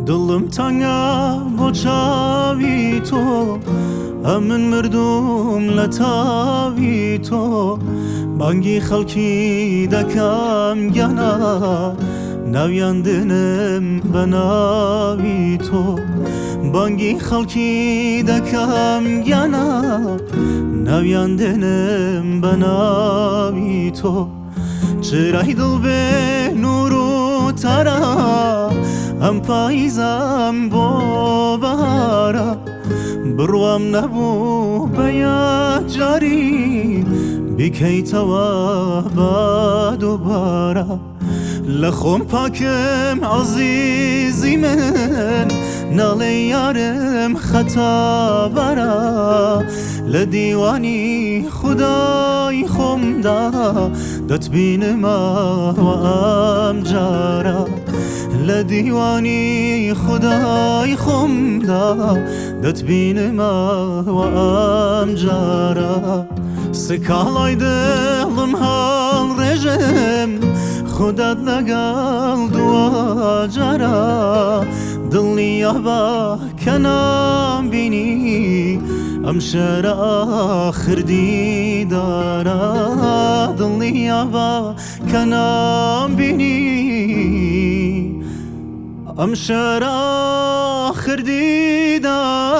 دڵم تەنگە بۆ چاوی تۆ، ئەمن مردووم لە تاوی تۆ. بانگی خەڵکی دەکەم گیانە، ناویان دێنم بە ناوی تۆ. بانگی خەڵکی دەکەم گیانە، ناویان دێنم بە ناوی تۆ. چرای دڵ بێ نور و تارا، ئەم پاییزەم بۆ بەهارە. بڕوام نەبوو بە یەکجاری بیکەیتەوە بە دووبارە. لە خۆم پاکم عەزیزی من، ناڵێ یارم خەتابەرە. لە دیوانی خودای خۆمدا دەتبینمەوە ئەم جارە. لە دیوانی خودای خۆمدا دەتبینمەوە ئەم جارە. سکاڵای دڵم هەڵڕێژم، خودات لەگەڵ دواجارە. دڵنیابە کە نامبینی، ئەم شەرە ئاخر دیدارە. دڵنیابە کە نامبینی، ئەم شەرە ئاخر دیدارە.